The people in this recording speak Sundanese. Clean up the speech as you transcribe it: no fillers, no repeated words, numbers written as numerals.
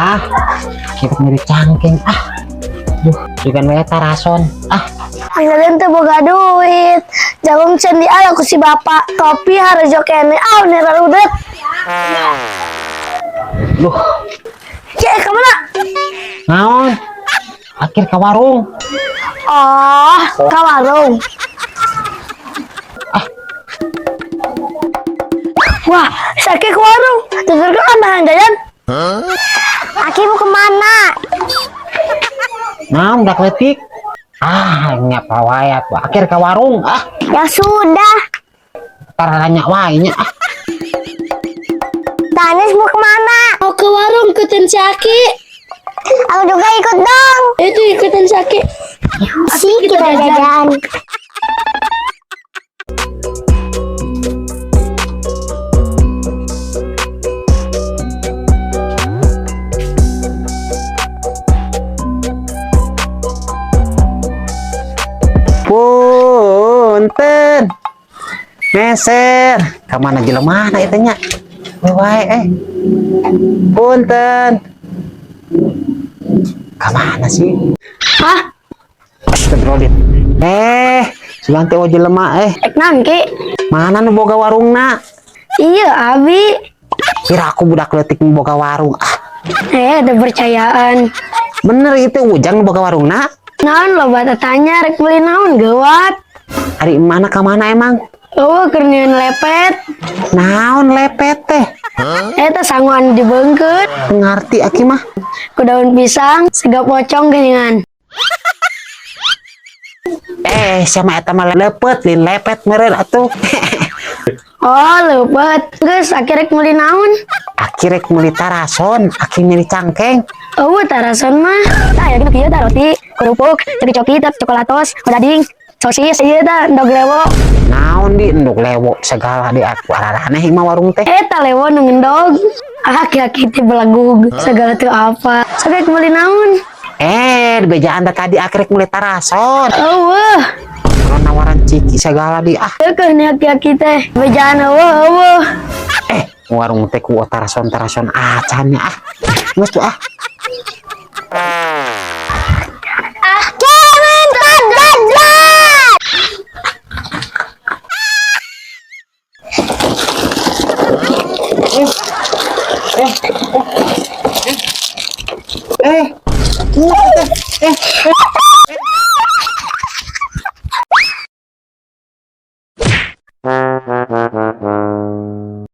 Ah, kita nyari cangkeng ah. Duh, juga we tarason. Ah, Anggaran teu boga duit. Jagung can diala ku si bapak. Topi harejo kene ah nerarudet. Duh, Cek ka mana? Naon? Akhir ke warung. Oh, ka warung. Ah. Wah, sakit ke warung. Tutur kan bahan jajan. Aki mau kemana? Naon budak leutik? Ah, nyapa wae atuh. Akhir ke warung. Ah, Ya sudah. taranya wae nya. Ah, Danis mau kemana? Mau ke warung ikutin si Aki. Aku juga ikut dong. Itu ikutin si Aki. Sih kita jajan. Punten. Meser. Ka mana jelema na eta nya? We wae eh. Punten. Ka mana sih? Hah? Astagfirullahaladzim. Eh, sugan teh jelema eh. Ek naon Ki? Mana nu boga warungna? Iya, Abi. Kira aku budak leutik nu boga warung. Ah, Eh, ada percayaan. Bener itu Ujang nu boga warungna? Naon lo bata tanya rek beli naon gawat. Ari mana ka mana emang? Oh, keur nyieun lepet. Naon lepet teh? Eta sanguan dibeungkeut Ngarti aki mah. Ku daun pisang, sega pocong geuningan. Eh, sama eta mah lepet, lin lepet meureun atuh. Oh, lepet. Geus akhirnya rek meuli naon? Aki rek meuli tarason, aki nyeri cangkeng. Oh, tarason mah. Tah ya kieu tah roti, kerupuk, coki-coki, tah coklatos, odading, sosis, ieu tah endog lewo. Naon di endog lewo segala di aku araraneh mah warung teh. Eta lewo nu ngendog. Ah, aki-aki teh belagug, segala teu apa. Sok rek meuli naon? Eh, di bejaan teh tadi aki rek meuli tarason. Eueuh. Kalau nawaran ciki segala di ah. Keukeuh nih aki-aki teh. Bejaan eueuh eueuh. Eh, warung teh ku tarason-tarason acan nya ah. Geus tuh ah. Kevin jajan. Eh, kuat teh. Eh, eh.